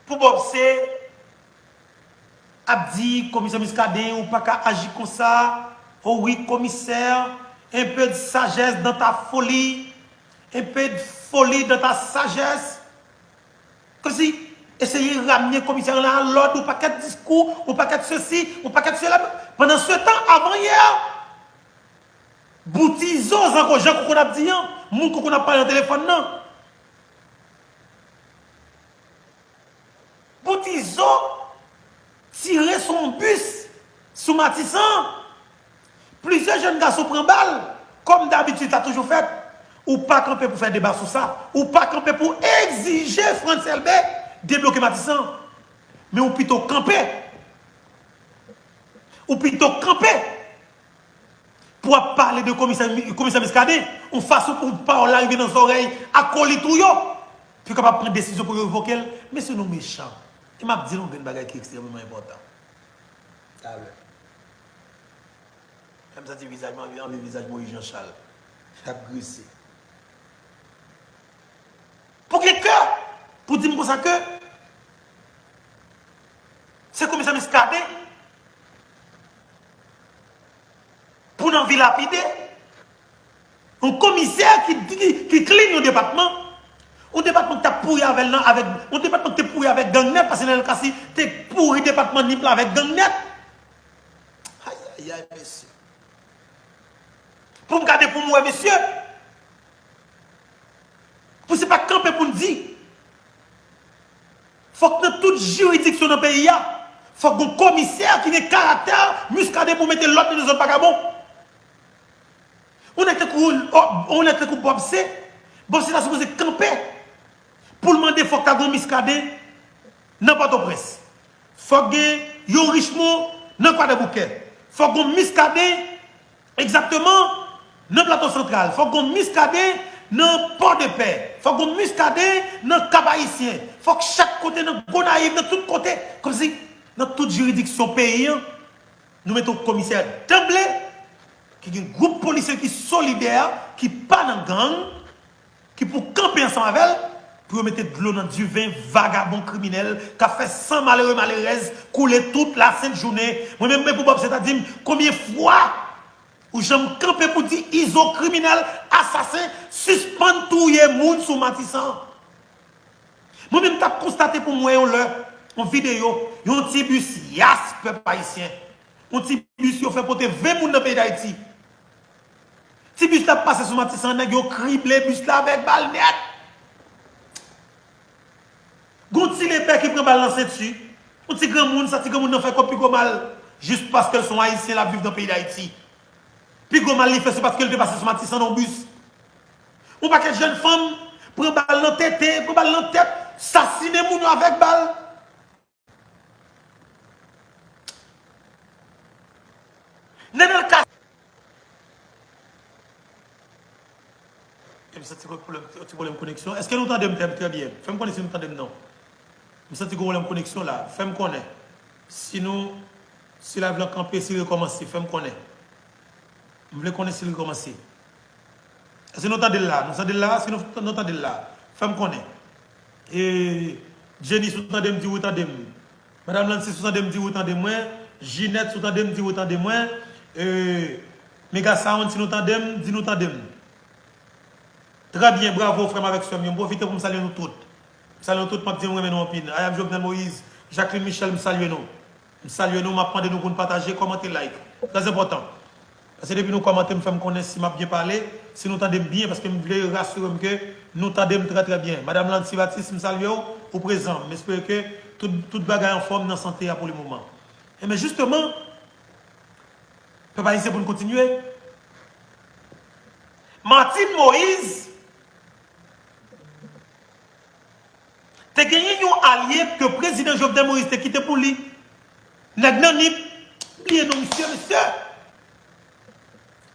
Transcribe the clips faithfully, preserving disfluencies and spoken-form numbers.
pou Bob se ap di, komisè Muscadin, ou pa ka aji konsa. O wi, komisè, un peu de sagesse dans ta folie, un peu de folie dans ta sagesse. Kòmsi eseye ramne komisè lan a lòd, yon pakèt diskou, yon pakèt sesi, yon pakèt sela. Pandan se tan, avan yè, boutizo, jan koko n ap di an, moun koko n ap pale nan telefòn nan. Boutizo tire sou yon bis sou Matisan. Plizyè jèn gason pran bal, kòm dabitid sa toujou fèt. Ou pa kanpe pou fè deba sou sa. Ou pa kanpe pou egzije Frantz Elbé debloke Matisan. Men ou pito kanpe. Ou pito kanpe pou ap pale de komisè, komisè Muscadin, yon fason pou pawòl la rive nan zòrèy akolit ou yo, pou yo kapab pran desizyon pou yo revoke l. Mesye, nou mechan. E m ap di nou yon grenn bagay ki ekstrèmeman enpòtan. Talè. Lè m santi vizaj mwen anvi, anvi vizaj Moïse Jean Charles. L ap grese. Pou gen kè pou di m konsa ke se komisè Muscadin pou n anvi lapide yon komisè ki, ki, ki clean yon depatman. Yon depatman ki t ap pouri avè l nan, avèk, yon depatman ki te pouri avèk gang nèt, paske Nenel Cassy te pouri depatman Nip la avèk gang nèt. Ayayay, mesye. Pou m gade pou m wè, mesye. Pou se pa kanpe pou n di. Fòk nan tout jiridiksyon nan peyi a, fòk gon komisè ki gen karaktè Muscadin pou mete lòd nan zòn vagabon. Yon nèg tankou, yon nèg tankou Bob C, Bob C ta sipoze kanpe pou l mande fòk ta gon Muscadin nan Pòtoprens. Fòk gen yon Richemond nan Kwadèboukè. Fòk gon Muscadin egzakteman nan Plato Santral. Fòk gon Muscadin nan Pòdepè. Fòk gon Muscadin nan Kap Ayisyen. Fòk chak kote nan Gonayiv, nan tout kote. Kòmsi nan tout jiridiksyon peyi an, nou mete yon komisè danble ki gen gwoup polisye ki solidè, ki pa nan gang, ki pou kanpe ansanm avè l, pou yo mete dlo nan diven vagabon kriminèl k ap fè san malere malerèz koule tout lasent jounen. Mwen menm, men pou Bob C ta di m, konbyen fwa ou janm kanpe pou di Izo kriminèl, asasen, sispann touye moun sou Matisan? Mwen menm t ap konstate pou m wè yon lè, yon videyo, yon ti bis Yas, pèp ayisyen. Yon ti bis yo fè pote ven moun nan peyi Dayiti. Ti bis la ap pase sou Matisan, nèg yo krible bis la avèk bal nèt. Gon ti lepè ki pran bal nan senti. Yon ti granmoun, sa ti granmoun nan fè kò pi gwo mal. Jis paske l se yon Ayisyen, l ap viv nan peyi Dayiti. Pi gwo mal li fè, se paske l te pase sou Matisan nan yon bis. Yon pakèt jèn fanm pran bal nan tete, pran bal nan tèt, sasinen moun yo avèk bal. Nenel Cassy. E m santi gon pwoblèm, ti pwoblèm koneksyon. Èske nou tande m trè, trè byen? Fè m konnen si nou tande m non. M santi gon pwoblèm koneksyon la. Fè m konnen. Si nou, si live lan kanpe, si l rekòmanse, fè m konnen. M vle konnen si l rekòmanse. Èske nou tande l la? Nou tande l la? Èske nou, nou tande l la? Fè m konnen. E, Jenny, si w tande m, di w tande m. Madam Lancy, si w tande m, di w tande mwen. Jinèt, si w tande m, di w tande mwen. E, Mega Sound, si nou tande m, di nou tande m. Trè byen, bravo, frè m avèk sè m yo. M pwofite pou m salye nou tout. M salye nou tout, m ap di nou renmen nou anpil. Ayam Jovenel Moïse, Jacqueline Michel, m salye nou. M salye nou, m ap mande nou pou n pataje, kòmante, like. Trè enpòtan. Paske depi nou kòmante, m fè m konnen si m ap byen pale, si nou tande m byen, paske m vle rasire m ke nou tande m trè, trè byen. Madam Lancy Baptiste, m salye w, ou prezan. M espere ke tout, tout bagay anfòm nan sante a pou le moman. Enben, jisteman, pèp ayisyen, pou n kontinye, Martine Moïse te genyen yon alye ke prezidan Jovenel Moïse te kite pou li. Nèg nan Nip, m bliye non misye, mesye.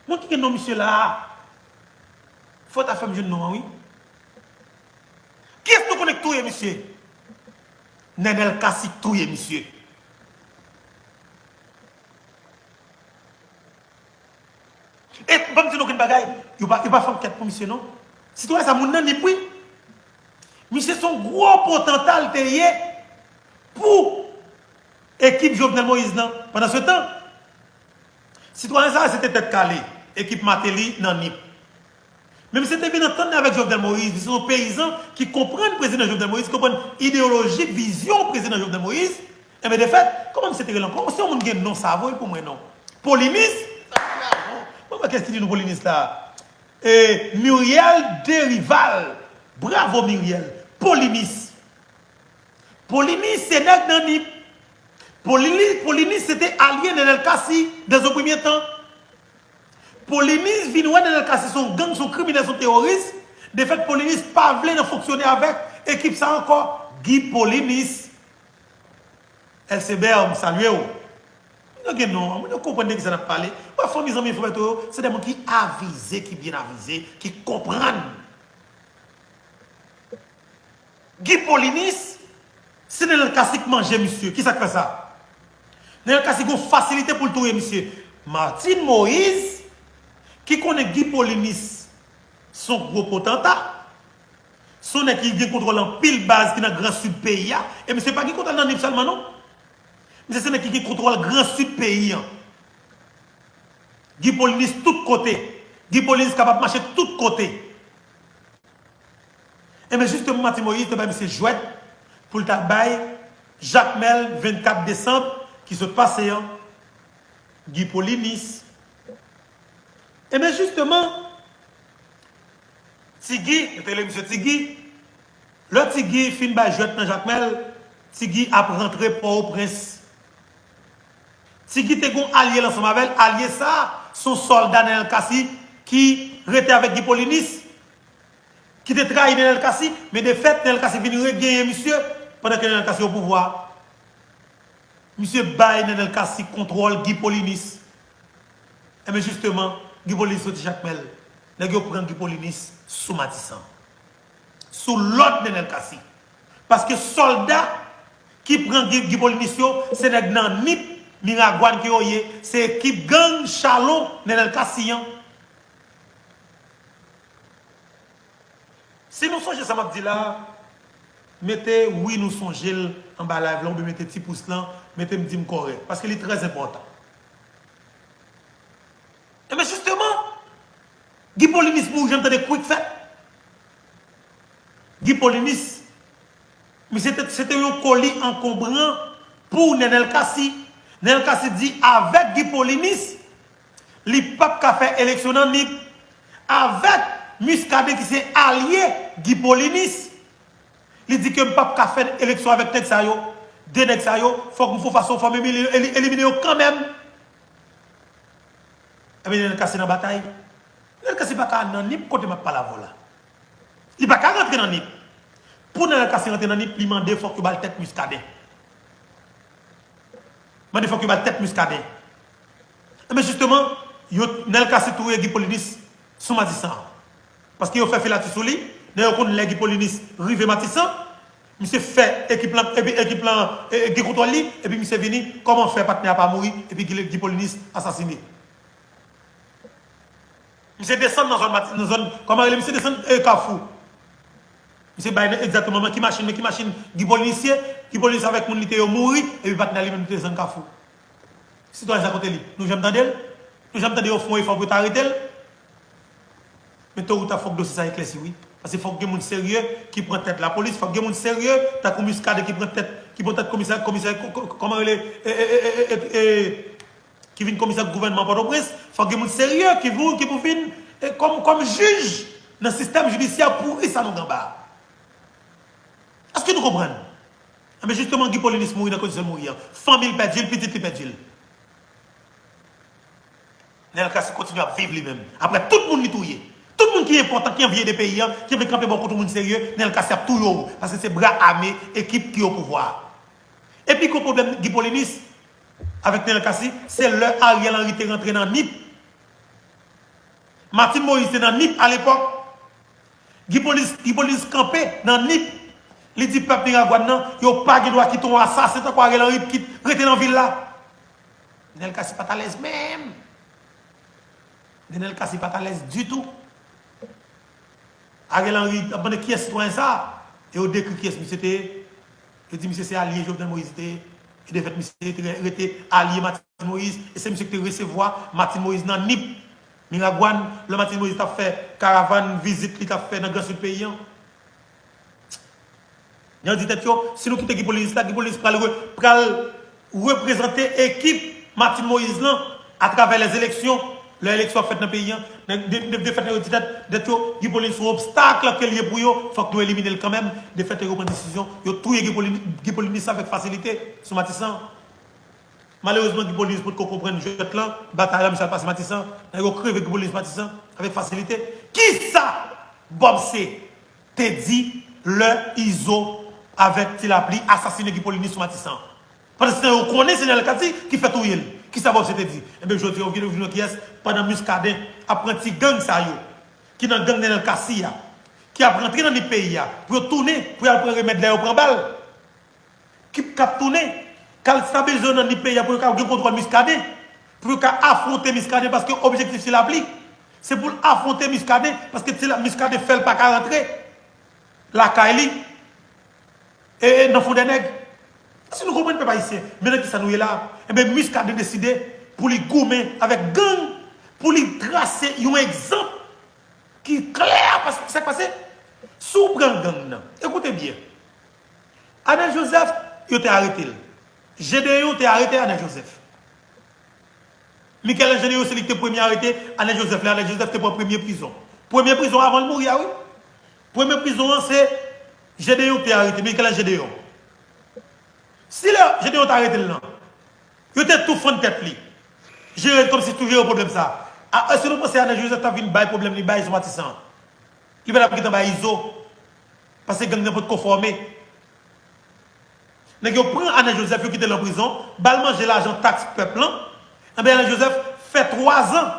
Mwen ki gen non misye la a. Fò ta fè m jwenn non an, wi. Kiyès nou konnen k touye misye? Nenel Cassy k touye misye. E ban m di nou okenn bagay, yo pa, yo pa fè ankèt pou misye non. Sitwayen sa moun nan Nip wi. Misye se yon gwo potanta l te ye. pou ekip Jovenel Moïse nan. Pandan se tan, sitwayen sa a se te tèt kale ekip Martelly nan Nip. Men misye te vin antann avèk Jovenel Moïse, misye se yon peyizan ki konprann prezidan Jovenel Moïse, ki konprann ideyoloji, vizyon prezidan Jovenel Moïse. Enben, de fèt, kòman misye te rele ankò? Se yon moun gen non sa, voye pou mwen non. Polinis? Mwen, mwen, kès ki di nou Polinis la? E, Muriel Derival. Bravo, Muriel. Polinis. Polinis se nèg nan Nip. Polini-, Polinis se te alye Nenel Cassy dans un premier temps. Polinis vin wè Nenel Cassy se yon gang, se yon kriminèl, se yon teworis. De fèt, Polinis pa vle nan fonksyone avèk ekip sa ankò. Guy Polinis. Elseber, m salye w. Moun yo gen non, moun yo konprann de kisa n ap pale. Wè, fanmi, zanmi, frè Beto yo, se de moun ki avize, ki byen avize, ki konprann. Guy Polinis, se Nenel Cassy k manje misye. Kisa k fè sa? Nenel Cassy gon fasilite pou l touye misye. Martine Moïse, ki konnen Guy Polinis se yon gwo potanta, se yon nèg ki gen kontwòl anpil baz ki nan Gran Sid peyi a, e misye pa gen kontwòl nan Nip sèlman non. Misye se nèg ki gen kontwòl Gran Sid peyi an. Guy Polinis tout kote. Guy Polinis kapab mache tout kote. Enben, jisteman, Martine Moïse te bay misye jwèt pou l ta bay Jakmèl vennkat desanm ki sot pase an, Guy Polinis. Enben, jisteman, Ti Guy, yo te rele misye Ti Guy, lè Ti Guy fin bay jwèt nan Jakmèl, Ti Guy ap rantre Pòtoprens. Ti Guy te gon alye l ansanm avè l, alye sa a, se yon sòlda Nenel Cassy ki rete avèk Guy Polinis, ki te trayi Nenel Cassy, men de fèt, Nenel Cassy vin regenyen misye pandan ke Nenel Cassy o pouvwa. Misye bay Nenel Cassy kontwòl Guy Polinis. Enben, jisteman, Guy Polinis soti Jakmèl. Nèg yo pran Guy Polinis sou Matisan. Sou lòd Nenel Cassy. Paske sòlda ki pran Guy, Guy Polinis yo, se nèg nan Nip, Miragwàn ke yo ye, se ekip gang Chalon Nenel Cassy an. Si nou sonje sa m ap di la, mete wi nou sonje l anba live la, oubyen mete ti pous lan, mete m di m kòrèk, paske li trè enpòtan. Enben, jisteman, Guy Polinis mouri, janm tande kwik fèt. Guy Polinis, misye te, se te yon koli ankonbran pou Nenel Cassy. Nenel Cassy di avèk Guy Polinis, li p ap ka fè eleksyon nan Nip avèk Muscadin ki se alye Guy Polinis. Li di ke m p ap ka fè eleksyon avèk nèg sa yo. De nèg sa yo, fòk m fè yon fason, fò m elimine, eli-, elimine yo kanmenm. Ebyen, Nenel Cassy nan batay. Nenel Cassy pa ka nan Nip kote m ap pale avè w la. Li pa ka rantre nan Nip. Pou Nenel Cassy rantre nan Nip, li mande fòk yo ba l tèt Muscadin. Mande fòk yo ba l tèt Muscadin. Enben, jisteman, yo, Nenel Cassy touye Guy Polinis sou Matisan. Paske yo fè filatri sou li, lè yo konn lè Guy Polinis rive Matisan, misye fè ekip lan, epi ekip lan, e, e, gen kontwòl li, epi misye vini, kòman fè patnè a pa mouri, epi Guy, Guy Polinis asasine. Misye desann nan zòn Mati-, nan zòn, kòman rele, misye desann, e, Kafou. Misye bay egzakteman men ki machin, men ki machin Guy Polinis ye, Guy Polinis avèk moun li te yo mouri, epi patnè li menm li te desann Kafou. Sitwayen sa kote li? Nou janm tande l? Nou janm tande yo fè yon efò pou yo ta arete l? Men to ou ta fòk dosye sa eklèsi, wi. Paske fòk gen moun serye ki pran tèt lapolis, fòk gen moun serye, tankou Muscadin ki pran tèt, ki pran tèt komisè, komisè, ko-, ko-, kòman rele, e, e, ki vin komisè gouvènman Pòtoprens, fòk gen moun serye ki pou, ki pou vin, e, kòm, kòm jij nan sistèm jidisyè pouri sa nou gen anba a. Èske nou konprann? Enben, jisteman, Guy Polinis mouri nan kondisyon l mouri an. Fanmi l pèdi l, pitit li pèdi l. Nenel Cassy kontinye ap viv li menm. Apre tout moun li touye. Tout moun ki enpòtan, ki anvi ede peyi an, ki anvi kanpe bò kote moun serye, Nenel Cassy ap touye w. Paske se bra ame ekip ki o pouvwa a. Epi gwo pwoblèm Guy Polinis avèk Nenel Cassy, se lè Ariel Henry te rantre nan Nip. Martine Moïse te nan Nip alepòk. Guy Polinis, Guy Polinis kanpe nan Nip. Li di pèp Miragwàn nan, yo pa gen dwa kite yon asasen tankou Ariel Henry kit-, rete nan vil la. Nenel Cassy pa t alèz menm. Nenel Cassy pa t alèz ditou. Ariel Henry ap mande kiyès sitwayen sa a. E yo dekri kiyès misye te ye. Yo di misye se alye Jovenel Moïse li te ye. E defèt misye te re- rete alye Martine Moïse. E se misye ki te resevwa Martine Moïse nan Nip, Miragwàn, lè Martine Moïse t ap fè karavàn vizit li t ap fè nan Gran Sid peyi an. Yo di tèt yo, si nou kite Guy Polynice la, Guy Polynice pral re- pral reprezante ekip Martine Moïse lan atravè lèzeleksyon, lè eleksyon ap fèt nan peyi an. Nèg de- de- defèt yo di tèt tèt yo, Guy Polynice se yon obstak ke l ye pou yo, fòk nou elimine l kanmenm. Defèt yo pran desizyon, yo touye Guy Polynice, Guy Polynice avèk fasilite sou Matisan. Malerezman, Guy Polynice potko konprann jwèt lan, batay la, misye al pase Matisan. Nèg yo kreve Guy Polynice Matisan avèk fasilite. Kisa Bob C te di lè Izo avèk Ti Lapli asasinen Guy Polynice sou Matisan? Pandan se tan yo konnen se Nenel Cassy ki fè touye l. Kisa Bob C te di? Enben, jodi a, yo vin, yo vin wè kiyès, pandan Muscadin ap pran ti gang sa yo, ki nan gang Nenel Cassy a, ki ap rantre nan Nip peyi a, pou yo tounen, pou y al pran remèd lè yo pran bal. Ki k ap tounen, k al stabilize yo nan Nip peyi a pou yo ka gen kontwòl Muscadin, pou yo ka afwonte Muscadin, paske objektif Ti Lapli, se pou l afwonte Muscadin, paske Ti La- Muscadin fè l pa ka rantre lakay li, e, e nan Fondènèg. Si nou konprann, pèp ayisyen, men nan kisa nou ye la? Enben, Muscadin deside pou li goumen avèk gang, pou li trase yon egzanp ki klè, paske sa k pase, si w pran gang nan, ekoute byen, Anel Joseph, yo te arete l. Gédéon te arete Anel Joseph. Michel-Ange Gédéon se li ki te premye arete Anel Joseph, lè Anel Joseph te pran premye prizon. Premye prizon avan l mouri a, wi. Premye prizon an, se Gédéon ki te arete, Michel-Ange Gédéon. Si lè Gédéon te arete l lan, yo te tou fann tèt li. Jere l kòmsi tou jere pwoblèm sa. A, èske nou panse Anel Joseph t ap vin bay pwoblèm li bay sou Matisan? Li pa t ap gentan bay Izo. Paske gang nan potko fòme. Nèg yo pran Anel Joseph, yo kite l an prizon, ba l manje lajan taks pèp lan. Enben, Anel Joseph fè twazan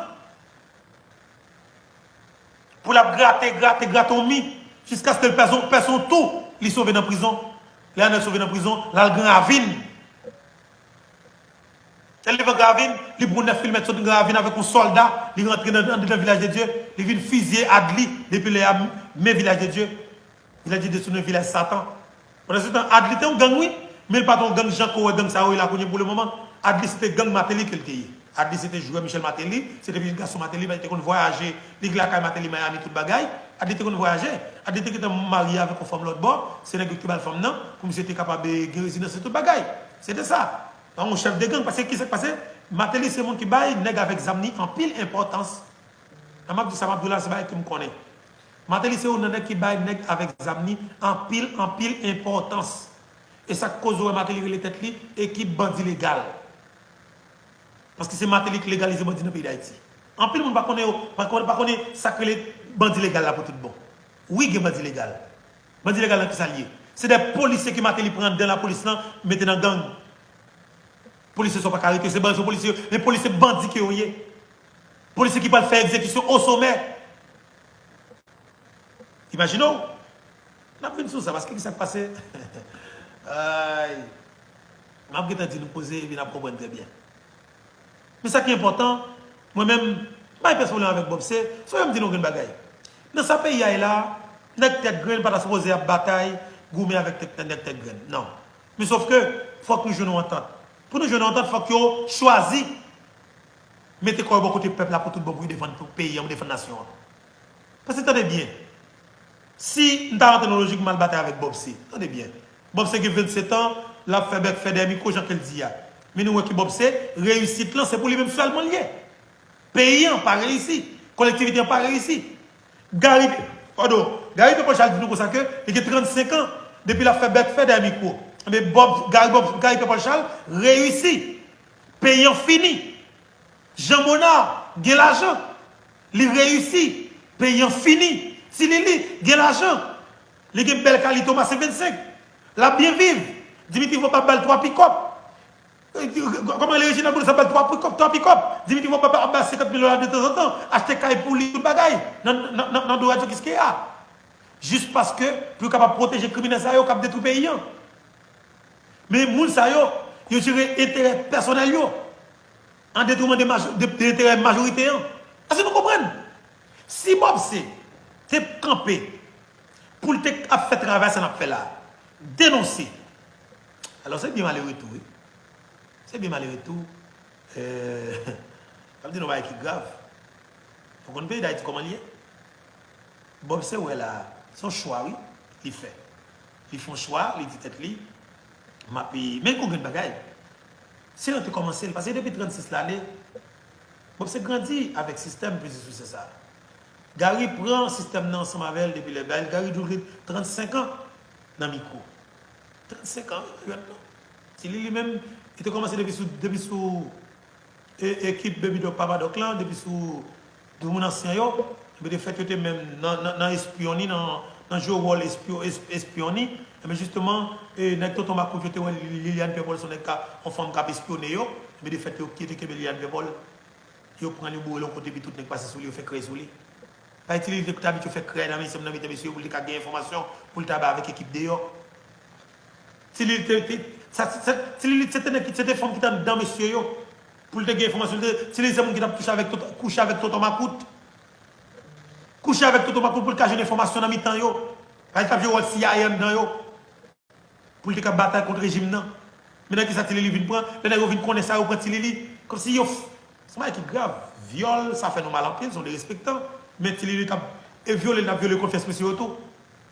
pou l ap grate, grate, grate yon mi, jiskaske l pèse yon, pèse yon tou, li sove nan prizon. Lè Anel sove nan prizon, l al Gran Ravin. Lè l rive Gran Ravin, li pran nèf mil mèt sot Gran Ravin avèk yon sòlda, li rantre nan, anndan Vilaj de Dye, li vin fizye Adli, depi lè a, men Vilaj de Dye. Vilaj de Dye se yon vilaj Satan. Pandan se tan, Adli te yon gang, wi, men l pa t yon gang jan ke w wè gang sa yo ye la kounye pou le moman. Adli se te gang Martelly ke l te ye. Adli se te jwè Michel Martelly, se te pitit gason Martelly, li te konn vwayaje, li t lakay Martelly Miami, tout bagay. Adli te konn vwayaje. Adli te gentan marye avèk yon fanm lòt bò, se nèg yo ki te ba l fanm nan, pou misye te kapab, eh, gen rezidans e tout bagay. Se te sa. Yon chèf de gang, paske kisa k pase? Martelly se moun ki bay nèg avèk zam ni anpil enpòtans. Lè m ap di sa, m ap di w la, se bagay ke m konnen. Martelly se youn nan nèg ki bay nèg avèk zam ni anpil, anpil enpòtans. E sa k koz ou wè Martelly rele tèt li ekip bandi legal. Paske se Martelly ki legalize bandi nan peyi Dayiti. Anpil moun pa konnen yo, pa konnen, pa konnen sa k rele bandi legal la pou tout bon. Wi, gen bandi legal. Bandi legal lan kisa l ye? Se de polisye ke Martelly pran anndan lapolis lan, mete nan gang. Polisye sa w pa ka rete, se bandi polisye, men polisye bandi ke yo ye. Polisye ki pral fè egzekisyon o somè. Imajine w. N ap vin sou sa, paske kisa k pase? Ay. M ap gentan di nou koze, epi n ap konprann trè byen. Men sa ki enpòtan, mwen menm, m pa gen pyès pwoblèm avèk Bob C. Sou m di nou yon grenn bagay. Nan sa peyi a ye la, nèg tèt grenn pa ta sipoze ap batay, goumen avèk tèt, nèg tèt grenn. Non. Men sòf ke, fòk nou jwenn yon antant. Pou nou jwenn yon antant, fòk yo chwazi mete kò yo bò kote pèp la pou tout bon, pou yo defann pou peyi an, pou defann nasyon an. Paske tande byen, si m ta rantre nan lojik m al batay avèk Bob C, tande byen, Bob C gen vennsetan, l ap fè bèk fè dèyè mikwo jan ke l di a. Men nou wè ke Bob C, reyisit lan, se pou li menm sèlman l ye. Peyi an pa reyisi, kolektivite an pa reyisi. Gary, padon, Gary Pierre Paul Charles di nou konsa ke li gen trannsenk an depi l ap fè bèk fè dèyè mikwo. Men Bob, Gary, Bob, Gary Pierre Paul Charles reyisi. Peyi an fini. Jean Monard gen lajan. Li reyisi. Peyi an fini. Ti Lili gen lajan. Li gen bèl Cali Thomas senk vennsenk. L ap byen viv. Dimitri Vorbe ap ba l twa pikòp. Kòman rele Reginald Boulos ap ba l twa pikòp, twa pikòp. Dimitri Vorbe ap ba l senkant mil dola detanzantan. Achte kay pou li, tout bagay. Nan, nan, nan, nan do radyo Kiskeya. Jis paske pou yo kapab pwoteje kriminèl sa yo k ap detwi peyi an. Men moun sa yo, yo jere enterè pèsonèl yo an detriman de, majo- de, de enterè majorite an. Èske nou konprann? Si Bob C te kanpe pou l te ap fè travay sa n ap fè la, denonse, Alò, se byen malere tou, wi. Se byen malere tou. Euh, m ap di nou bagay ki grav. Ou konn peyi Dayiti kòman li ye? Bob se wè la, se yon chwa, wi, li fè. Li fè yon chwa, li di tèt li, m ap, men gon grenn bagay. Se yo te kòmanse l, paske depi trannsis lane, Bob se grandi avèk sistèm peze sousè sa. Gary pran sistèm nan ansanm avè l depi lè, Gary Doudou trannsenk an nan mikwo. Trannsenk an, wi, jèn nan. Ti Lili menm, li te kòmanse depi sou, depi sou e, ekip Baby Doc Papa Doc lan, depi sou, sou moun ansyen yo, epi de fèt yo te menm nan, nan, nan espyonni, nan, nan jwe wòl espyo-, es-, espyonni, epi jisteman, e, nèg Tonton Makout yo te wè Liliane Pierre Paul se yon nèg ka, yon fanm k ap espyone yo, epi de fèt yo ki te kenbe Liliane Pierre Paul, yo pran li boure l yon kote epi tout nèg pase sou li, yo fè krèy sou li. Bay Ti Lili te abitye fè krèy nan mesye nan mitan mesye yo pou li te ka gen enfòmasyon pou li ta bay avèk ekip deyò. Ti Lili te, te, sa, sa, Ti Lili se te nèg ki, se te fanm ki te anndan mesye yo. Pou li te gen enfòmasyon, li te, Ti Lili se moun ki t ap touche avèk Tonton, kouche avèk Tonton Makout. Kouche avèk Tonton Makout pou li ka jwenn enfòmasyon nan mitan yo. Bay li t ap jwe wòl C I A anndan yo. Pou li te ka batay kont rejim nan. Men nan kisa Ti Lili vin pran? Lè nèg yo vin konnen sa, yo pran Ti Lili. Kòmsi yo f-, se yon bagay ki grav. Vyòl, sa fè nou mal anpil, se yon derespektan. Men Ti Lili t ap, e vyole, l t ap vyole konfyans mesye yo tou.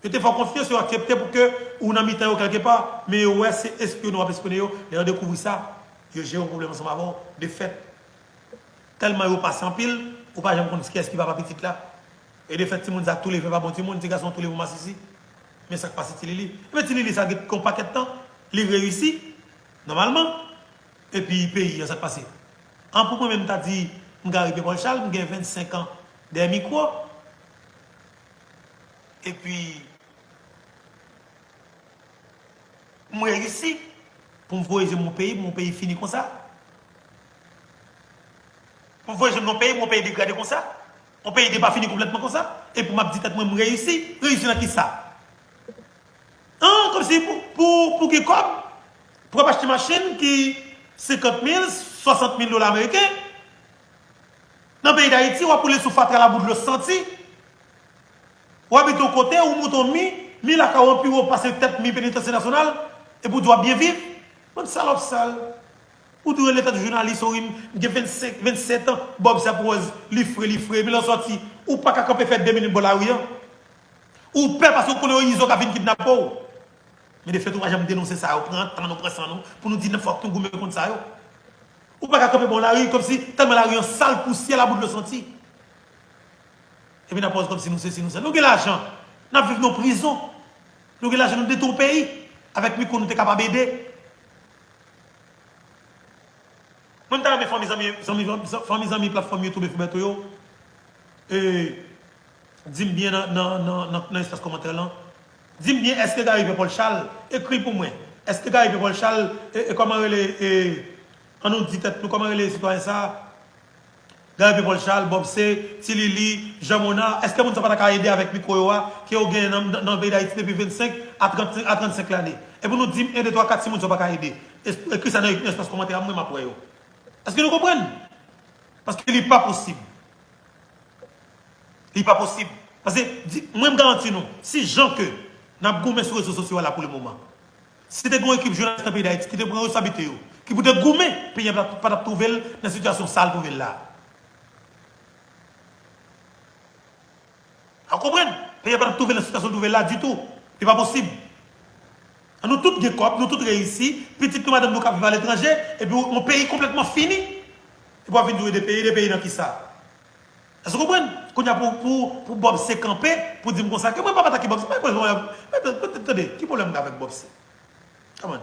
Yo te fè w konfyans, yo aksepte pou ke ou nan mitan yo kèlkepa. Men yo wè se espyone w ap espyone yo. Lè yo dekouvri sa, yo jere yon pwoblèm ansanm avè w. De fèt, tèlman yo pase anpil, ou pa janm konn kiyès ki papa pitit la. E de fèt, timoun sa tou leve pa bon timoun, ti gason tou leve masisi. Men sa k pase Ti Lili. Ebyen, Ti Lili sa gen yon pakèt tan, li reyisi, nòmalman. Epi peyi an, sa k pase? An, pou mwen menm, m ta di, m Gary Pierre Paul Charles, m gen vennsenk an dèyè mikwo. Epi, m reyisi pou m voye je m yon peyi, pou yon peyi fini konsa. Pou m voye je m yon peyi, pou yon peyi degrade konsa. Yon peyi ki pa fini konplètman konsa. E pou m ap di tèt mwen, m reyisi. Reyisi nan kisa? An, kòmsi pou, pou, pou gen kòb, pou w ap achte machin ki senkant mil, swasant mil dola ameriken, nan peyi Dayiti, w ap woule sou fatra labou dlo santi. Ou abite yon kote, ou monte yon mi, mi lakay ou an pi wo pase tèt mi Penitansye Nasyonal, epi w di w ap byen viv. Bann salòp sal. Ou di w rele tèt ou jounalis, ou ri m, m gen vennsenk, vennsèt an, Bob se ap wòz, li fre, li fre, epi lè w sòti, ou pa ka kanpe fè de minit bò lari an. Ou pè paske ou konnen yon izo ka vin kidnape w. Men de fèt, ou pa janm denonse sa, ou pran tan nou, pran san nou, pou nou di nan fòk nou goumen kont sa yo. Ou pa ka kanpe bò lari, kòmsi tèlman lari an sal, pousyè, labou dlo santi. Epi n ap pòz kòmsi nou sesi, nou sa. Nou gen lajan. N ap viv nan prizon. Nou gen lajan, nou detwi yon peyi. Avèk mikwo, nou te kapab ede. Mwen, m ta renmen fanmi, zanmi, zanmi, fanmi, zanmi platfòm YouTube Fouberto yo, e, di m byen nan, nan, nan, nan, nan espas kòmantè lan. Di m byen, èske Gary Pierre Paul Charles, ekri l pou mwen. Èske Gary Pierre Paul Charles, e, e, kòman rele, e, an nou di tèt nou, kòman rele sitwayen sa a? Gary Pierre Paul Charles, Bob C, Ti Lili, Jean Monard, èske moun sa pa ta ka ede avèk mikwo yo a, ke yo genyen nan, nan, nan peyi Dayiti depi vennsenk a trant, a trannsenk lane? Epi nou di m, en, de, twa, kat, si moun sa pa ka ede. Es-, ekri sa nan, nan espas kòmantè a, mwen, m ap wè yo. Èske nou konprann? Paske li pa posib. Li pa posib. Paske, di, mwen, m garanti nou, si jan ke n ap goumen sou rezo sosyo a la pou le moman, si te gen yon ekip jounalis nan peyi Dayiti ki te pran responsablite yo, ki pou te goumen, peyi a pa t ap twouve l nan sitiyasyon sa l twouve l la. Ou konprann? Peyi a pa t ap twouve l nan sitiyasyon l twouve l la ditou. Li pa posib. An nou tout gen kòb, nou tout reyisi, pitit nou, madanm nou k ap viv aletranje, epi yon peyi konplètman fini. Epi w ap vin di w ede peyi, ede peyi nan kisa? Èske w konprann? Kounye a pou, pou, pou Bob C kanpe, pou di m konsa, ke mwen pa atake Bob C, mwen, mwen, mwen, mwen, tande, ki pwoblèm m gen avèk Bob C? Come on.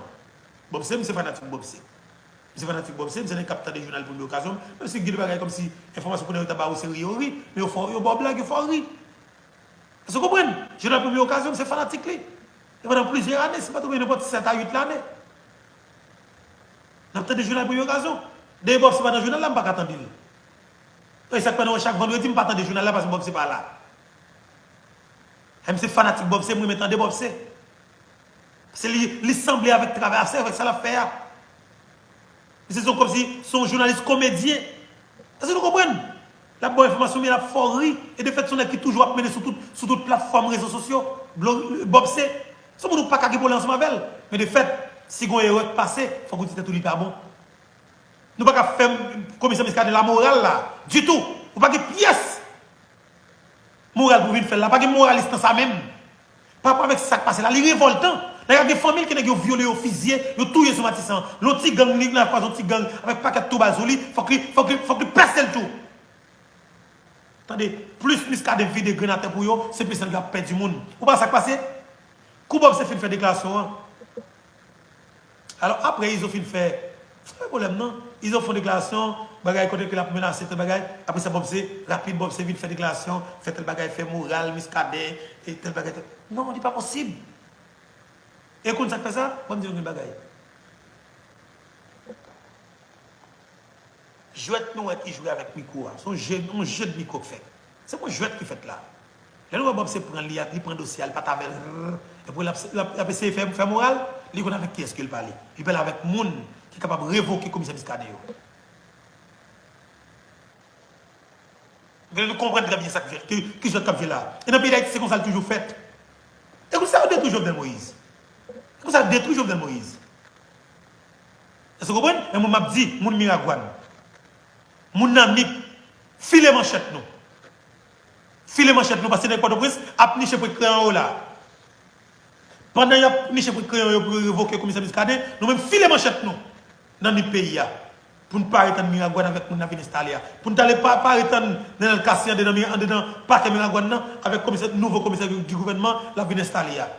Bob C, m se fanatik Bob C. M se fanatik Bob C, m se nèg k ap tande jounal premye okazyon, menm si gen de bagay kòmsi enfòmasyon kounye a yo ta ba ou se ri yo ri, men yo fè w, yo ba w blag, yo fè w ri. Èske w konprann? Jounal premye okazyon, m se fanatik li. E pandan plizyè ane, si m pa twonpe, nenpòt sèt a uit lane. N ap tande jounal premye okazyon. Dayè Bob C pa nan jounal la, m pa ka tande l. E sa k fè nan chak vandredi, m pa tande jounal la paske Bob C pa la. E m se fanatik Bob C, m renmen tande Bob C. Paske li, li sanble avèk travay, avèk sa l ap fè a. Misye se kòmsi se yon jounalis komedyen. Èske nou konprann? L ap ba w enfòmasyon, men l ap fè w ri. E de fèt, se yon nèg ki toujou ap mennen sou tout, sou tout platfòm rezo sosyo. Blo-, Bob C. Se yon moun ou pa ka gen pwoblèm ansanm avè l. Men de fèt, Si gon erè k pase, fòk ou di tèt ou li pa bon. Nou pa ka fè komisè Muscadin lamoral la, ditou. Ou pa gen pyès moral pou vin fè l la. Pa gen moralis nan sa menm. Pa rapò avèk sa k pase la, li revòltan. Nèg la gen fanmi l ke nèg yo vyole, yo fizye, yo touye sou Matisan. Yon ti gang, li nan kwaze yon ti gang avèk pakèt tou bal sou li, fòk li, fòk li, fòk li pèse l tou. Tande, plis Muscadin vide grenn atè pou yo, se plis nèg yo ap pèdi moun. Ou pa wè sa k pase? Kou Bob se fin fè deklarasyon an. Alò, apre Izo fin fè, se pa pwoblèm non. Izo fè deklarasyon, bagay kote ke l ap menase tèl bagay. Apre sa, Bob se rapid, Bob se vin fè deklarasyon, fè tèl bagay, fè moral, Muscadin, e tèl bagay, tèl. Non, li pa posib. E konn sa k fè sa? Ban m di nou yon bagay. Jwèt nou wè ki jwe avèk mikwo a. Se yon je, yon je de mikwo k fèt. Se yon jwèt ki fèt la. Lè nou wè Bob se pran li, li pran dosye a, li pa t avè l, rrr, epi l ap, l ap, l ap eseye fè, fè moral, li konn avèk kiyès ke l pale. Li pale avèk moun ki kapab revoke komisè Muscadin yo. Gen nou konprann trè byen sa k jwe, ki, ki jwèt k ap jwe la. E nan peyi Dayiti, se konsa l toujou fèt. E konsa yo detwi Jovenel Moïse. E konsa yo detwi Jovenel Moïse. Èske w konprann? Men mwen m ap di, moun Miragwàn, moun nan Nip, file manchèt nou. File manchèt nou, paske nèg Pòtoprens ap niche pran kreyon yo la. Pandan y ap niche pran kreyon yo pou yo revoke komisè Muscadin, nou menm file manchèt nou nan Nip peyi a. Pou n pare tann Miragwàn avèk moun n ap vin enstale a. Pou n t ale pa, pare tann Nenel Cassy andedan, andedan pakè Miragwàn nan avèk komisè, nouvo komisè di gouvènman l ap vin enstale a.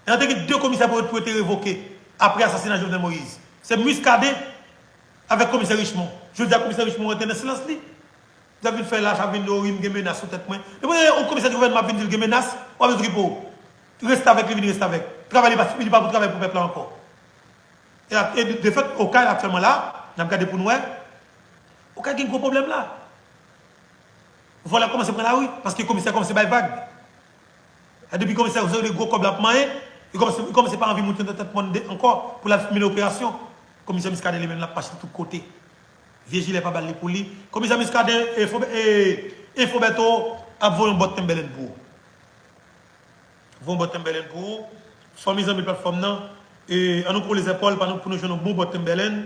E nan te gen de komisè pou, pou yo te revoke apre asasina Jovenel Moïse. Se Muscadin avèk komisè Richemond. Jodi a komisè Richemond rete nan silans li. L ap vin fè lach, ap vin di, o wi, m gen menas sou tèt mwen. Depi yon komisè di gouvènman ap vin di l gen menas, w ap vin tripo. Restavèk, li vin restavèk. Travay li pa, li pa pou travay pou pèp la ankò. E, ak- e de, de fèt, Okay aktyèlman la, n ap gade pou n wè. Okay gen gwo pwoblèm la. Vòlè kòmanse pran lari, paske komisè kòmanse bay vag. E depi komisè wè se de gwo kòb l ap manyen, li kòmanse, li kòmanse pa anvi moute nan tèt mòn de ankò pou l al mennen operasyon. Komisè Muscadin li menm l ap mache tout kote. Vye jilè pa ba l li pou li. Komisè Muscadin, e, Fo- e, e Fobeto ap voye yon bòt tenbèlèn pou ou. Voye yon bòt tenbèlèn pou ou. Fanmi zanmi platfòm nan, e, ann nou kole zèpòl pa nou pou nou jwenn yon bon bòt tenbèlèn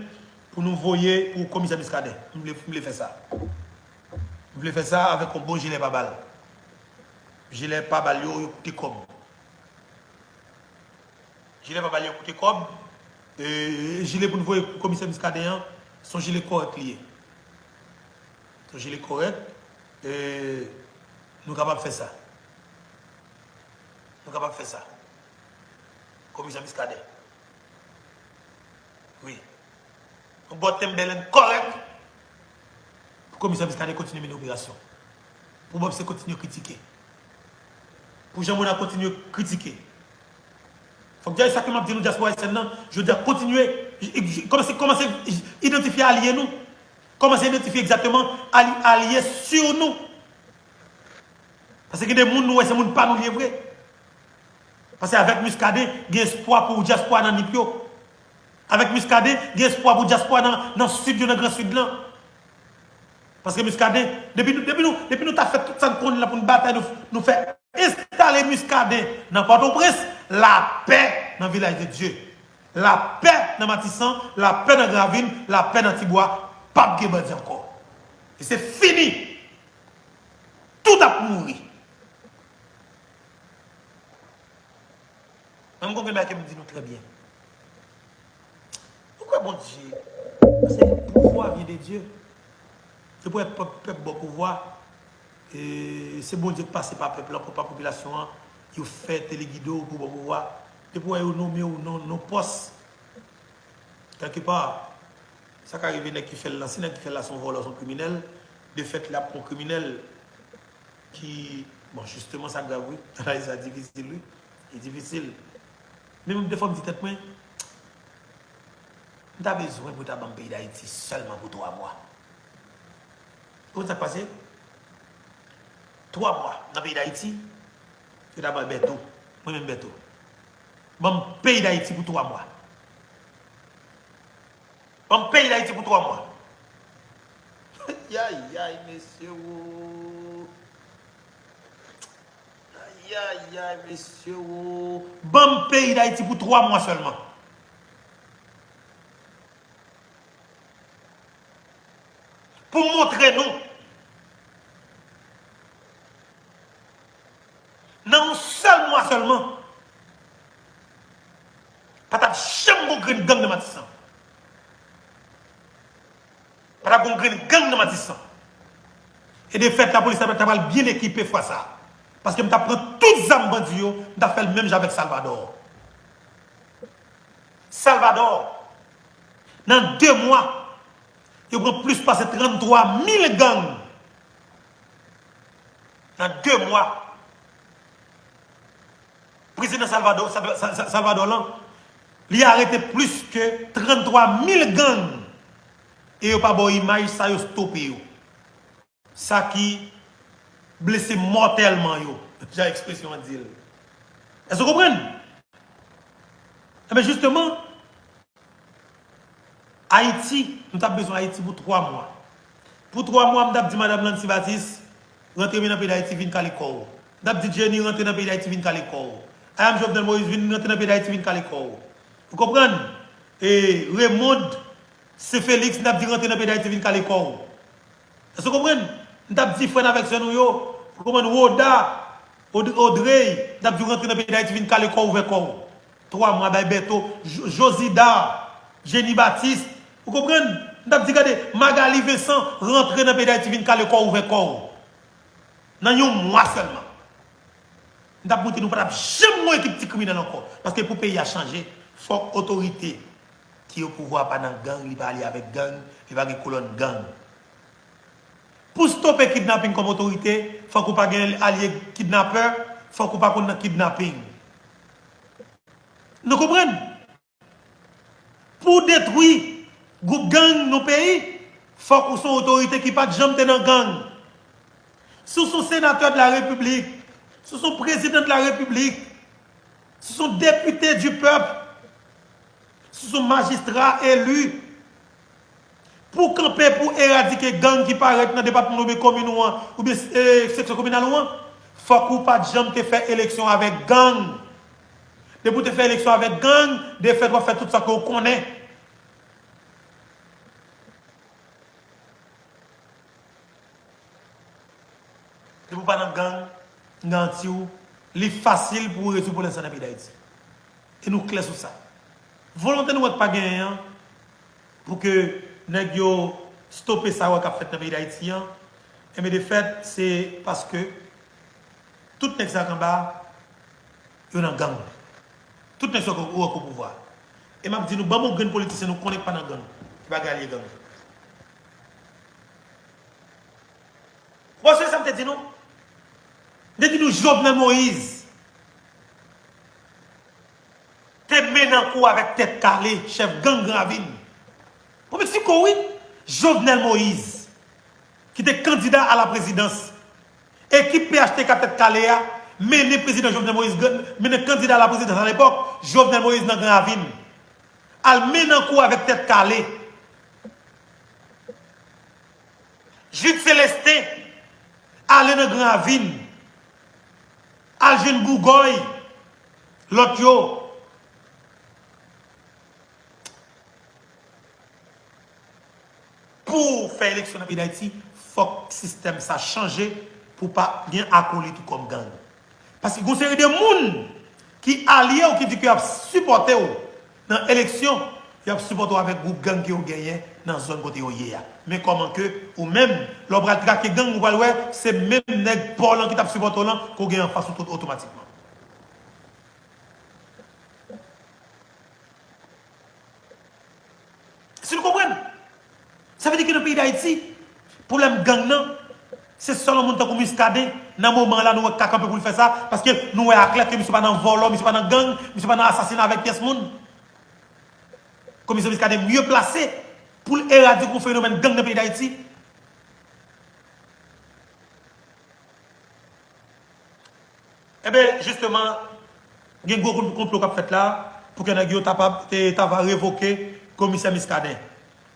pou nou voye pou komisè Muscadin. M vle, m vle fè sa. M vle fè sa avèk yon bon jilè pa bal. Jilè pa bal yo, yo koute kòb. Jilè pa bal yo koute kòb. E, jilè pou n voye pou komisè Muscadin an, se yon jilè kòrèk li ye. Se yon jilè kòrèk. E, nou kapab fè sa. Nou kapab fè sa. Komisè Muscadin. Wi. Yon bòt tenbèlèn kòrèk pou komisè Muscadin kontinye mennen operasyon. Pou Bob se kontinye kritike. Pou Jean Monard kontinye kritike. Fòk dja, sa ke m ap di nou, dyaspora ayisyèn nan, jodi a kontinye, j- j- kòmanse, kòmanse idantifye alye nou. Kòmanse idantifye egzakteman ali- alye si nou. Paske gen de moun nou wè se moun pa nou li ye vre. Paske avèk Muscadin, gen espwa pou dyaspora nan Nip yo. Avèk Muscadin, gen espwa pou dyaspora nan, nan Sid yo, nan Gran Sid lan. Paske Muscadin, depi nou, depi nou, depi nou ta fè tout sa n konnen la pou n batay, nou, nou fè enstale Muscadin nan Pòtoprens, lapè nan Vilaj de Dye. Lapè nan Matisan, lapè nan Gravin, lapè nan Tibwa, p ap gen bandi ankò. E se fini. Tout ap mouri. Men m konn gen bagay ke m di nou trè byen. Ou kwè Bondye, paske pouvwa vyen de Dye. Se pou pèp, pèp ba w pouvwa. E se Bondye k pase pa pèp la, pa popilasyon an. Yo fè telegide w pou ba w pouvwa. Depi w wè yo nonmen w nan, nan pòs, kèlkepa, sa ka rive nèg ki fè l lan, si nèg ki fè l la se yon vòlè, se yon kriminèl, de fèt, l ap pran yon kriminèl ki, bon, jisteman, sa grav, wi. Analiz la difisil, wi. Li difisil. Men mwen, defwa, m di tèt mwen, m ta bezwen pou yo ta ban m peyi Dayiti sèlman pou twa mwa. Ou konn sa k pase? Twa mwa nan peyi Dayiti, yo ta ban Bèto. Mwen menm Bèto. Ban m peyi Dayiti pou twa mwa. Ban m peyi Dayiti pou twa mwa. Ayayay, mesye wo. Ayayay, mesye wo. Ban m peyi Dayiti pou twa mwa sèlman. pou montre nou, nan yon sèl mwa sèlman, pa t ap janm gon grenn gang nan Matisan. Pa t ap gon grenn gang nan Matisan. E de fèt, lapolis ta, ta pral byen ekipe fwa sa a. Paske m t ap pran tout zam bandi yo, m t ap fè l menm jan avèk Salvador. Salvador, nan de mwa, yo pran plis pase tranntwa mil gang. Nan de mwa, prezidan Salvador, Sa-, Sa-, Sa-, Salvador lan, li arete plis ke tranntwa mil gang. E yo pa ba w imaj sa, yo stope yo. Sa ki blese mòtèlman yo, jan ekspresyon an di l. Èske w konprann? Enben, jisteman, Ayiti, nou t ap bezwen Ayiti pou twa mwa. Pou twa mwa, m t ap di madanm Nancy Batis, rantre men nan peyi Dayiti, vin kale kò w. M t ap di Jenny, rantre nan peyi Dayiti, vin kale kò w. Ayam Jovenel Moïse, vin rantre nan peyi Dayiti, vin kale kò w. Ou konprann? E Raymond, Sen Felix, m t ap di rantre nan peyi Dayiti, vin kale kò w. Èske w konprann? M t ap di frè n avèk sè nou yo, ou konprann, Woda, Od-, Odrey, m t ap di rantre nan peyi Dayiti, vin kale kò w, ouvè kò w. Twa mwa, bay Bèto, Jo-, Jozida, Jenny Baptiste, ou konprann? M t ap di gade, Magali Vincent, rantre nan peyi Dayiti, vin kale kò w, ouvè kò w. Nan yon mwa sèlman. M t ap montre nou pa t ap janm gon ekip ti kriminèl ankò. Paske pou peyi a chanje, fòk otorite ki o pouvwa pa nan gang, li pa alye avèk gang, li pa gen kolòn gang. Pou stope kidnaping kòm otorite, fòk ou pa gen alye kidnapè, fòk ou pa konn nan kidnaping. Nou konprann? Pou w detwi gwoup gang nan peyi, fòk ou se yon otorite ki pa t janm te nan gang. Si w se yon senatè de la repiblik, si w se yon prezidan de la repiblik, si w se yon depite du pèp, si w se yon majistra eli, pou w kanpe pou eradike gang ki parèt nan depatman oubyen komin ou an, oubyen, e, seksyon kominal ou an, fòk ou pa t janm te fè eleksyon avèk gang. Depi w te fè eleksyon avèk gang, defèt w ap fè tout sa ke w konnen. Depi w pa nan gang, m garanti w, li fasil pou w rezoud pwoblèm sa nan peyi Dayiti. E nou klè sou sa. Volonte nou wè k pa genyen an, pou ke nèg yo stope sa wè k ap fèt nan peyi Dayiti an, enben, defèt, se paske tout nèg sa k anba, yo nan gang. Tout nèg sa w wè k o pouvwa. E m ap di nou, ban m yon grenn politisyen nou konnen k pa nan gang, ki pa gen alye gang. Bon, se sa m te di nou. M te di nou Jovenel Moïse te mennen kou avèk Tèt Kale, chèf gang Gran Ravin. Pou Meksiko, wi. Jovenel Moïse, ki te kandida a la prezidans, ekip P H T K Tèt Kale a, mennen prezidan Jovenel Moïse, mennen kandida a la prezidans alepòk, Jovenel Moïse nan Gran Ravin. Al mennen kou avèk Tèt Kale. Jude Célestin ale nan Gran Ravin, al jwenn Gougòy, lòt yo. Pou w fè eleksyon nan peyi Dayiti, fòk sistèm sa chanje pou pa gen akolit ou kòm gang. Paske gon seri de moun ki alye w, ki di ke y ap sipòte w nan eleksyon, y ap sipòte w avèk gwoup gang ke w genyen nan zòn kote yo ye a. Men kòman ke ou menm, lè w pral trake gang, ou pral wè se menm nèg pa w lan ki t ap sipòte w lan ke w gen anfas ou otomatikman. Si nou konprann? Sa vle di ke nan peyi Dayiti, pwoblèm gang nan, se sèl yon moun tankou Muscadin, nan moman la, nou wè k ka kanpe pou l fè sa, paske nou wè aklè ke misye pa nan vòlò, misye pa nan gang, misye pa nan asasina avèk pyès moun. Komisè Muscadin mye plase pou l eradike yon fenomèn gang nan peyi Dayiti. Enben, jisteman, gen gwo konplo k ap fèt la pou ke nèg yo ta pa, te, ta va revoke komisè Muscadin.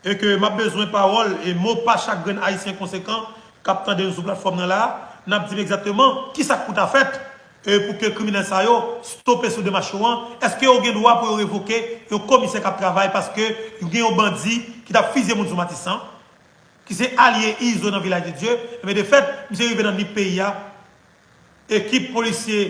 E ke m ap bezwen pawòl e mo pa chak grenn Ayisyen konsekan k ap tande nou sou platfòm nan la, n ap di m egzakteman kisa k pou ta fèt, e pou ke kriminèl sa yo stope sou demach yo an. Èske yo gen dwa pou yo revoke yon komisè k ap travay paske gen yon bandi ki t ap fizye moun sou Matisan? ki se alye Izo nan Vilaj de Dye, ebyen, de fèt, misye rive nan Nip peyi a, ekip polisye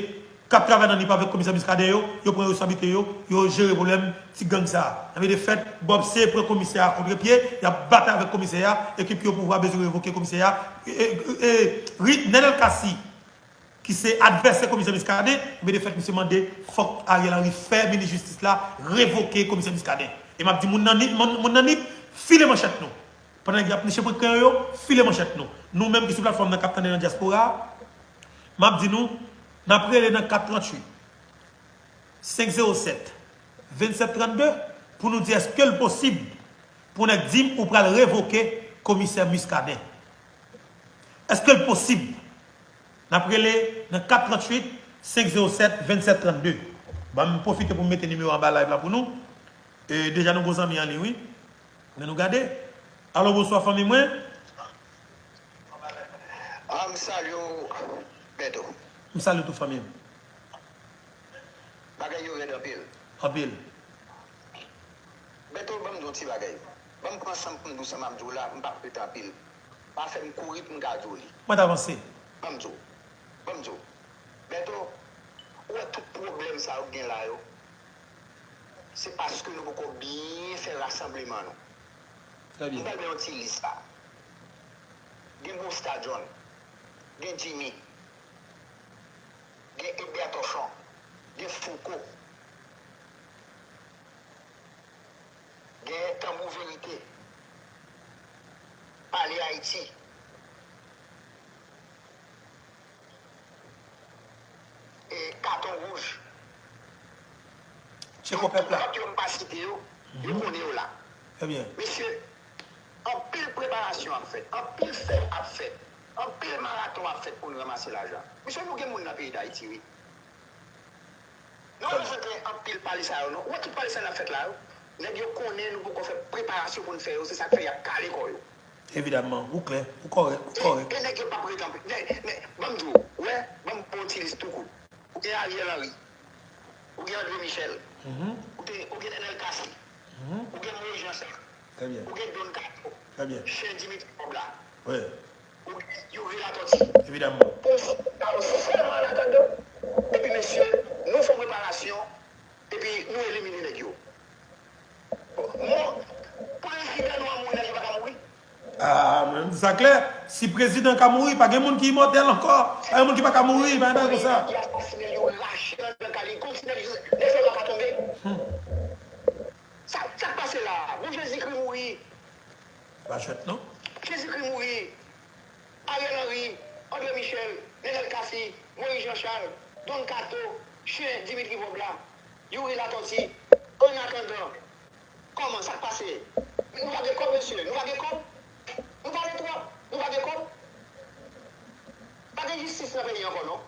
k ap travay nan Nip avèk komisè Muscadin yo, yo pran responsablite yo, yo jere pwoblèm ti gang sa a. Ebyen, de fèt, Bob Seye pran komisè a kontrepye, y ap batay avèk komisè a, ekip ki opouvwa bezwen revoke komisè a, e, e, e, Ri-, Nenel Cassy, ki se advèsè komisè Muscadin, ebyen, de fèt, misye mande fòk Ariel Henry fè minis jistis la revoke komisè Muscadin. E m ap di moun nan Nip, moun, moun nan Nip, file manchèt nou. Pandan nèg y ap niche pran kreyon yo, file manchèt nou. Nou menm ki sou platfòm nan k ap tande nan dyaspora a, m ap di nou, n ap rele nan kat tranntuit, senk zewo sèt, vennsèt trannde pou nou di èske l posib pou nèg di m ou pral revoke komisè Muscadin. Èske l posib? N ap rele nan kat tranntuit, senk zewo sèt, vennsèt trannde. Ban m pwofite pou m mete nimewo anba live la pou nou. E, deja nou gon zanmi an liy, wi. Men nou gade. Alo, bonswa, fanmi mwen. Ah, m salye w, Bèto. M salye w tou, fanmi m. Bagay yo rèd anpil. Anpil. Bèto, ban m di w yon ti bagay. Ban m pran san m pou m di w sa m ap di w la, m p ap rete anpil. Pa fè m kouri pou m ka di w li. Mwen t avanse. Ban m di w. Ban m di w. Bèto, ou wè tout pwoblèm sa yo k gen la yo, se paske nou poko byen fè rasanbleman nou. Trè byen. M pral bay yon ti lis la. Gen Busta John, gen Jimmy, gen Eber Torchon, gen Fouco, gen Tanbou Verite, Pale Ayiti, e Katon Wouj. Tcheko pèp la. Tout lòt yo m pa site yo, yo konnen yo la. Trè byen. Mesye, anpil preparasyon ap fèt, anpil fèt ap fèt, anpil maraton ap fèt pou n ranmase lajan. Mesye, nou gen moun nan peyi Dayiti, wi. Nou pa bezwen gen anpil pale sa yo, non. Ou wè tout pale sa n ap fèt la yo? Nèg yo konnen nou poko fè preparasyon pou n fè yo, se sa k fè y ap kale kò yo. Evidamman, ou klè, ou kòrèk, ou kòrèk. E, e nèg yo p ap rete anpil. Men, men, ban m di w, ou wè, ban m pran yon ti lis tou kout. Ou gen Ariel Henry, ou gen André Michel, ou gen, ou gen Nenel Cassy, ou gen Moïse Jean Charles, ou gen Don Kato, chen Dimitri Vorbe la. Ou gen Youri Latortue. Evidamman. Pou m site sa yo sèlman an atandan. Epi mesye, nou fè preparasyon, epi nou elimine nèg yo. Bon, prezidan nou an mouri, nèg yo pa ka mouri. Ah, men sa klè. Si prezidan ka mouri, pa gen moun ki imòtèl ankò. Pa gen moun ki pa ka mouri, pa gen bagay konsa. Y asasinen l, yo rache anndan kay li, kontinye, nèg yo pa ka tonbe. Sa, sa k pase la a? Bon, Jezikri mouri. Pa jwèt, non. Jezikri mouri. Ariel Henry, André Michel, Nenel Cassy, Moïse Jean Charles, Don Kato, chen Dimitri Vorbe la, Youri Latortue, an atandan, kòman, sa k pase? Nou pa gen kòb, mesye, nou pa gen kòb? Nou pale twòp, nou pa gen kòb? Pa gen jistis nan peyi ankò, non.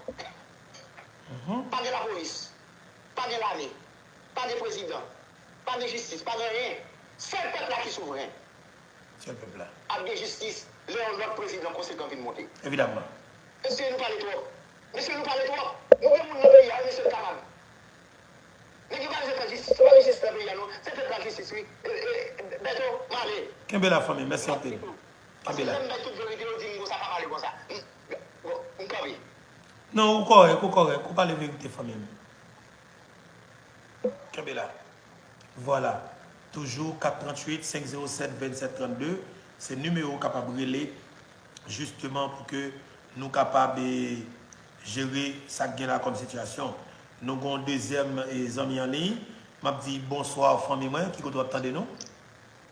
Pa gen lapolis, pa gen lame, pa gen prezidan, pa gen jistis, pa gen anyen. Sèl pèp la ki souvren. Sèl pèp la. Ap gen jistis lè yon lòt prezidan konsekan vin monte. Evidamman. Mesye, nou pale twòp. Mesye, nou pale twòp. Nou gen moun nan peyi a, wi, mesye, nou kapab. Nèg yo pa bezwen tann jistis. Se pa jistis nan peyi a, non. Se pèp la jistis, wi. E, e, Bèto, m ale. Kenbe la, fanmi. Mèsi anpil. Kenbe la. Paske lè m bay tout verite, yo di m konsa, pa pale konsa. M, bon, m kanpe. Non, ou kòrèk, ou kòrèk. Ou pale verite, fanmi m. Kenbe la. Vwala. Toujou kat tranntuit, senk zewo sèt, vennsèt trannde, se nimewo w kapab rele, jisteman, pou ke nou kapab, e, jere sa k gen la kòm sitiyasyon. Nou gon dezyèm, e, zanmi an liy. M ap di bonswa, fanmi mwen, ki kote w ap tande nou?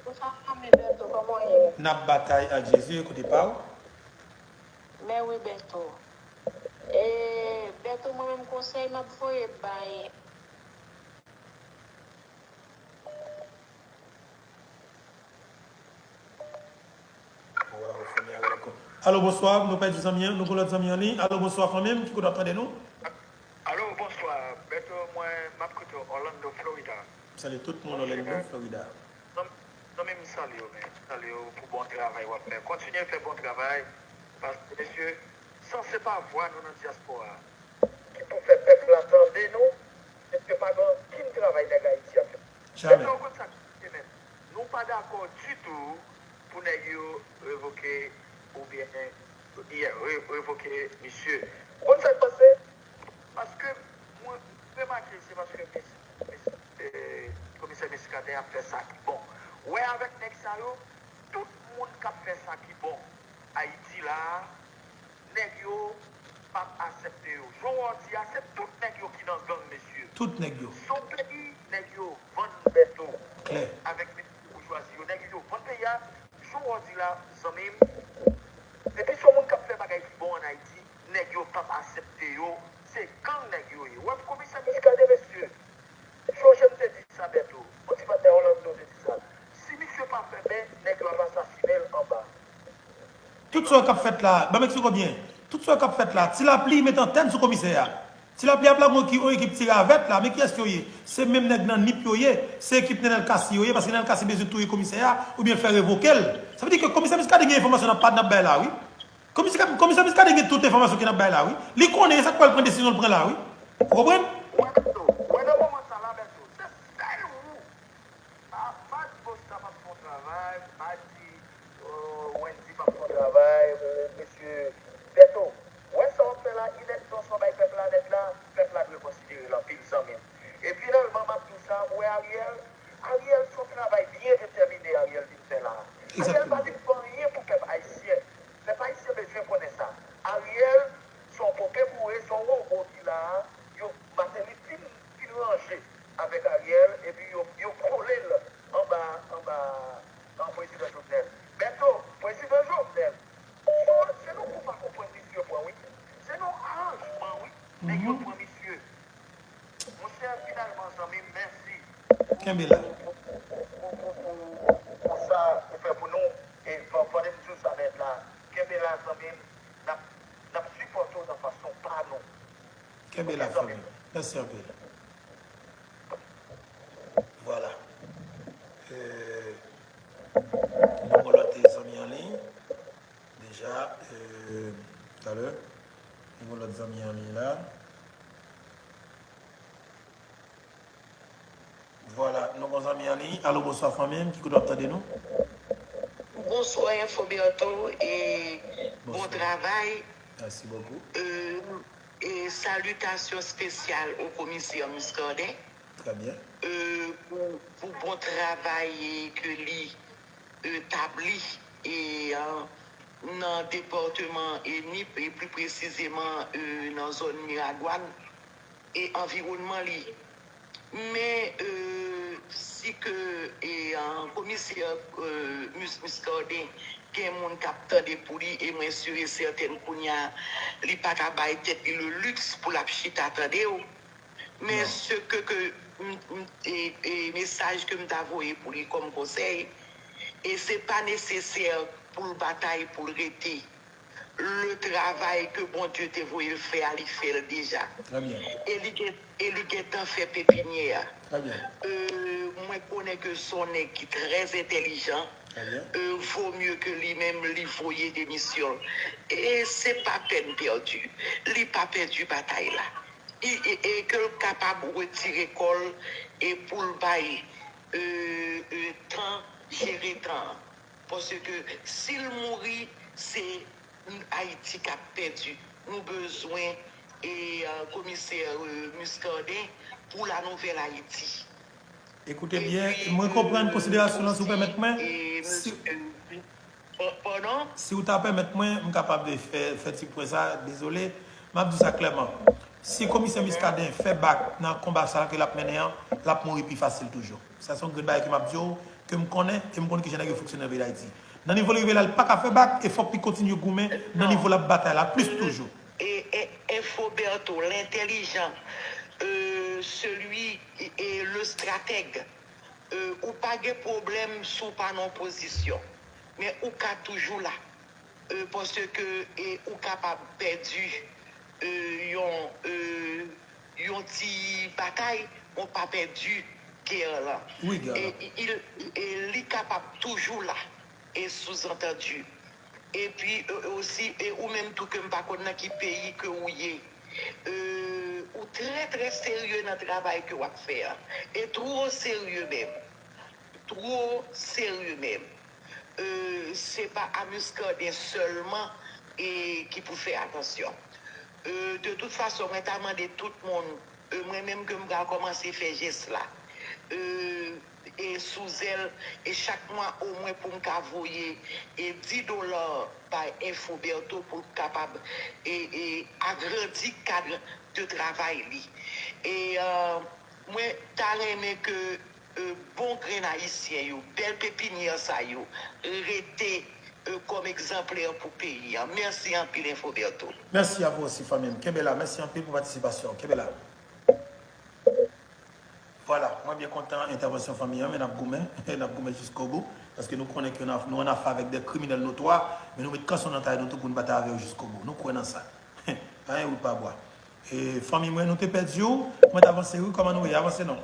Bonswa, fanmi Bèto, kòman w ye? N ap batay ak Jezi, e kote pa w? Men wi, Bèto. E, Bèto, mwen menm konsèy m ap voye bay Waw, fanmi a rele kon. Alo, bonswa, nou pèdi zanmi an, nou gon lòt zanmi an liy. Alo, bonswa, fanmi m, ki kote w ap tande nou? Alo, bonswa, Bèto, mwen, m ap koute w Orlando, Florida. M salye tout moun Orlando, Florida. Zanm-, zanmi m, m salye w, men. M salye w pou bon travay w ap fè. Kontinye fè bon travay, paske, mesye, san se pa vwa nou nan dyaspora a ki pou fè pèp la tande nou, mesye, pa gen ankenn travay nèg Ayiti ap fè. Jamè. Mesye, w konn sa k pase menm? Nou pa dakò ditou pou nèg yo revoke oubyen, yeah, re- revoke misye. Ou konn sa k pase? Paske mwen remake se paske mis- mis- eh, komisè Miskaden ap fè sa ki bon. Wè avèk nèg sa yo, tout moun k ap fè sa ki bon Ayiti la a, nèg yo p ap aksepte yo. Jan w di a, se tout nèg yo ki nan gang, mesye. Tout nèg yo. Se yon peyi nèg yo vann Bèto avèk mesye boujwazi yo. Nèg yo vann peyi a, jan w di la, zanmi m. Depi se yon moun k ap fè bagay ki bon ann Ayiti, nèg yo p ap aksepte yo. Se gang nèg yo ye. W ap komisè Miskaden, mesye. Sonje m te di sa, Bèto. Mon ti patnè Orlando te di sa. Si misye pa fèmen, nèg yo ap asasinen l anba. Tout sa k ap fèt la, ban m eksplike w byen. Tout sa k ap fèt la, Ti Lapli met antèn sou komisè a. Ti Lapli ap lage yon ki- yon ekip ti ravèt la, men kiyès yo ye? Se menm nèg nan Nip yo ye, se ekip Nenel Cassy yo ye, paske Nenel Cassy bezwen touye komisè a, oubyen l fè revoke l. Sa vle di ke komisè Miskaden gen enfòmasyon n ap pa- n ap bay la, wi. Komisè, komisè Miskaden gen tout enfòmasyon ke n ap bay la, wi. Li konnen sa k fè l pran desizyon l pran la, wi. Ou konprann? Wè, Bèto, wè nan moman sa la, Bèto, se sèl ou. Pa, pa di Bosta p ap fè yon travay, pa di, euh, Wendy p ap fè yon travay, euh, mesye Bèto. Wè sa w ap fè la, inèdtan sa w bay pèp la nèt la, pèp la dwe konsidere l anpil, zanmi m. E finalman, m ap di w sa, ou wè Ariel, Ariel se yon travay byen detèmine Ariel vin fè la. Ariel pa vin fè anyen pou pèp ayisyen. Pèp ayisyen bezwen konnen sa. Ariel se yon pope boure, se yon wobo ki la a. Yo, Martelly fin, fin ranje avèk Ariel, epi yo, yo kole l anba, anba, an prezidan Jovenel. Bèto, prezidan Jovenel, se, se nan kou pa konprann misye pran, wi. Se nan aranjman, wi, nèg yo pran misye. Monchè, finalman, zanmi m, mèsi pou, pou, pou, pou, pou, pou, pou sa ou fè pou nou. E fò, fò m di w sa nèt la. Kenbe la, zanmi m. N ap, n ap sipòte w nan fason pa nou. Kenbe la, fanmi. Mèsi anpil. Vwala. Euh, nou gen lòt zanmi an liy. Deja, euh, talè, nou gen lòt zanmi an liy la. Vwala, nou gen zanmi an liy. Alo, bonswa, fanmi m, ki kote w ap tande nou? Bonswa, Info Bertho, e bon travay. Merci beaucoup. Euh, e salitasyon espesyal o komisè Muscadin. Très bien. Euh, pou, pou bon travay ke li, euh, tabli, e, euh, nan depatman e Nip, e pli presizeman, euh, nan zòn Miragwàn e anviwònman li. Men, euh, si ke, e, euh, komisè, euh, Mus-, Muscadin gen moun k ap tande pou li, e mwen si e sètèn kounye a, li pa ka bay tèt li le luxe pou l ap chita tande w. Men se ke, ke m, m, e, e mesaj ke m ta voye pou li kòm konsèy, e se pa nesesè pou l batay pou l rete. Le travay ke Bondye te voye l fè a, li fè l deja. Très bien. E li gen, e li gentan fè pepinyè a. Très bien. Euh, mwen konnen ke se yon nèg ki trè entèlijan. Très bien. Euh, vo mye ke li menm li voye demisyon l. E se pa pèn pèdi. Li pa pèdi batay la. E, e, e ke l kapab retire kò l e pou l bay, euh, euh, tan jere tan an. Paske si l mouri, se Ayiti k ap pèdi. Nou bezwen, e, euh, komisè, euh, Muscadin pou la nouvèl Ayiti. Ekoute byen, mwen konprann konsiderasyon lan, si w pèmèt mwen. Si, si w ta pèmèt mwen, m kapab fè, fè ti pwen sa, dezole. M ap di w sa klèman. Si komisè Muscadin fè bak nan konba sa ke l ap mennen an, l ap mouri pi fasil toujou. Sa se yon grenn bagay ke m ap di w, ke m konnen, e m konn kijan nèg yo fonksyone nan peyi Dayiti. Nan nivo l rive la, l pa ka fè bak, e fòk li kontinye goumen nan nivo l ap batay la, plis toujou. E, e, Info Bertho, l'intelligent, euh, celui, e, le stratèg, euh, ou pa gen pwoblèm si w pa nan opozisyon, men ou ka toujou la. Euh, paske, e, ou kapab pèdi, euh, yon, euh, yon ti batay, men w pa pèdi gè lan. Wi, gè lan. E, e, e li kapab toujou la, e souzantandi. Epi, e, osi, e ou menm tou ke m pa konn nan ki peyi ke ou ye, e, ou trè, trè serye nan travay ke w ap fè a. E twò serye menm. Twò serye menm. euh, se pa a Muscadin sèlman e ki pou fè atansyon. Euh, de tout fason, mwen ta mande tout moun, euh, mwen menm ke m pral kòmanse fè jès la, euh, e sou zèl, e chak mwa omwen pou m ka voye e dis dola bay Info Bertho pou l kapab e, e agrandi kad de travay li. E euh, mwen ta renmen ke euh, bon grenn ayisyen yo, bèl pepinyè sa yo, rete euh, kòm egzanplè pou peyi a. Mèsi anpil, Info Bertho. Mèsi a vous aussi, fanmi m. Kenbe la. Mèsi anpil pou patisipasyon. Kenbe la. Vwala, mwen byen kontan entèvansyon fanmi an, men n ap goumen, n ap goumen jiskobou, paske nou konnen ke nou ann afè avèk de kriminèl notwa, men nou met kanson nan tay nou tou pou n batay avè yo jiskobou. Nou kwè nan sa. Pa gen wout pa bwa. E fanmi mwen, nou te pèdi w, mwen t avanse wi, kòman nou ye? Avanse non.